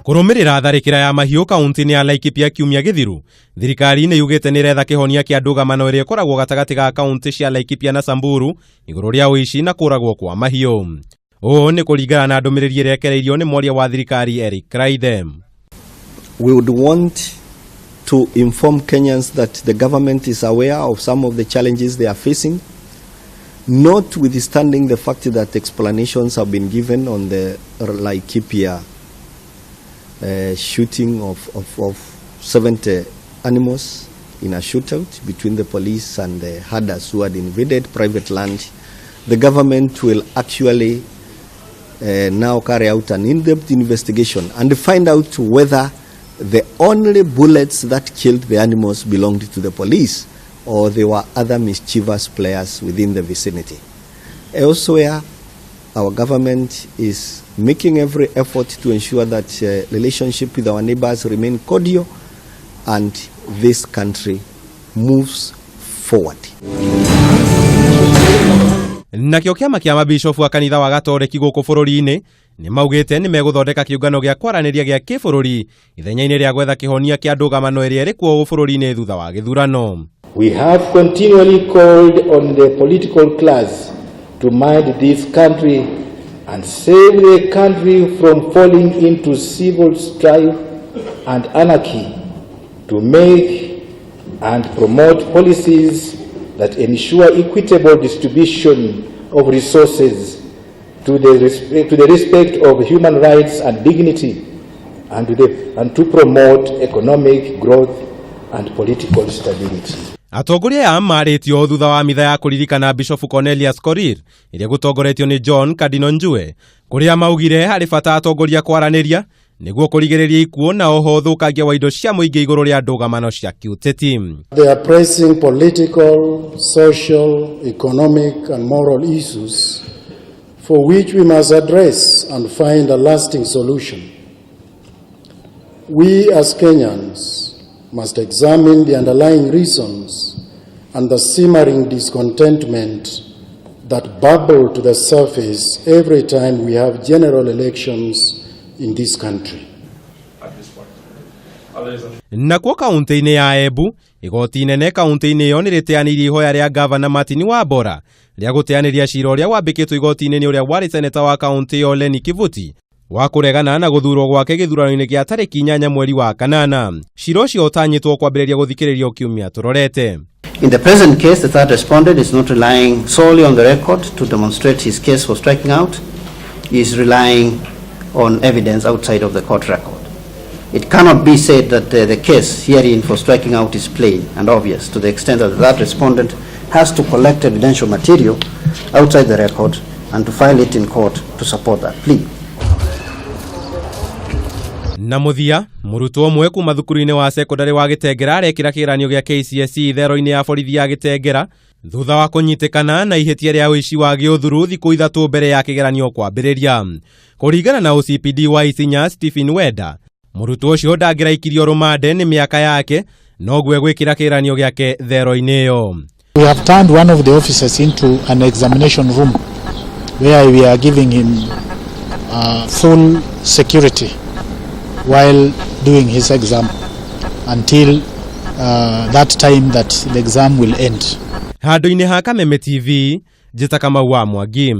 Kũrũmĩrĩra tharĩkĩra ya mahiũ kaunti-inĩ ya Laikipia kiumia gĩthiru, thirikari nĩ yugĩte nĩ ĩretha kĩhonia kĩa ndũgamano ĩrĩa ĩkoragwo gatagatĩ ga kaunti cia Laikipia na Samburu igũrũ rĩa ũici na kũragwo kwa mahiũ. Ũũ nĩ kũringana na ndũmĩrĩri ĩrĩa ĩkereirio nĩ mwaria wa thirikari Eric Kraithe. We would want to inform Kenyans that the government is aware of some of the challenges they are facing, notwithstanding the fact that explanations have been given on the Laikipia shooting of 70 animals in a shootout between the police and the herders who had invaded private land. The government will actually now carry out an in-depth investigation and find out whether the only bullets that killed the animals belonged to the police or there were other mischievous players within the vicinity. Elsewhere, our government is making every effort to ensure that relationship with our neighbors remain cordial and this country moves forward. Nakĩo kĩama kĩa mabishofu a kanitha wa Gatoreki gũkũ bũrũri-inĩ nĩ maugĩte nĩ megũthondeka kĩũngano gĩa kwaranĩria gĩa kĩbũrũri ithenya-inĩ rĩa gwetha kĩhonia kĩa ndũgamano ĩrĩa ĩrĩ kuo bũrũri-inĩ thutha wa gĩthurano. We have continually called on the political class to mind this country and save the country from falling into civil strife and anarchy, to make and promote policies that ensure equitable distribution of resources to the respect of human rights and dignity, and to promote economic growth and political stability. Atongoria aya marĩtio thutha wa mitha ya kũririkana Bishofu Cornelius Korir ĩrĩa gũtongoretio nĩ John Cardinal Njue, kũrĩa maugire harĩ bata atongoria kwaranĩria nĩguo kũrigĩrĩria ikuũ na oho ũthũkangia wa indo cia mũingĩ igũrũ rĩa ndũgamano cia kĩũteti. They are pressing political, social, economic, and moral issues for which we must address and find a lasting solution. We as Kenyans must examine the underlying reasons and the simmering discontentment that bubble to the surface every time we have general elections in this country. Nakuo kaunti-inĩ ya Embu, igoti inene kaunti-inĩ ĩyo nĩ rĩteanĩirie ihoya rĩa gavana Martin Wambora rĩa gũteanĩria cira ũrĩa wambĩkĩtwo igoti-inĩ nĩ ũrĩa warĩ seneta wa kaunti ĩyo Lenny Kivuti wa kũregana na gũthurwo gwake gĩthurano-inĩ gĩa tarĩki 8 mweri wa kanana. Cira ũcio ũtanyĩtwo kwambĩrĩria gũthikĩrĩrio kiumia tũrorete. In the present case, the third respondent is not relying solely on the record to demonstrate his case for striking out. He is relying on evidence outside of the court record. It cannot be said that the case herein for striking out is plain and obvious to the extent that the third respondent has to collect evidential material outside the record and to file it in court to support that plea. Na mũthia, mũrutwo ũmwe kuma thukuru-inĩ wa sekondarĩ wa Gĩtengera arekĩra kĩgeranio gĩa KCSE thero-inĩ ya borithi ya Gĩtengera thutha wa kũnyitĩkana na ihĩtia rĩa ũici wa gĩũthuru thikũ 3 mbere ya kĩgeranio kwambĩrĩria. Kũringana na OCPD wa Isinya Stephen Wenda, mũrutwo ũcio ndangĩraikirio rũmande nĩ mĩaka yake, noguo egwĩkĩra kĩgeranio gĩake thero-inĩ ĩyo. We have turned one of the offices into an examination room where we are giving him full security while doing his exam until that time that the exam will end. Handũ-inĩ ha Kameme TV, njĩta Kamau wa Mwangi.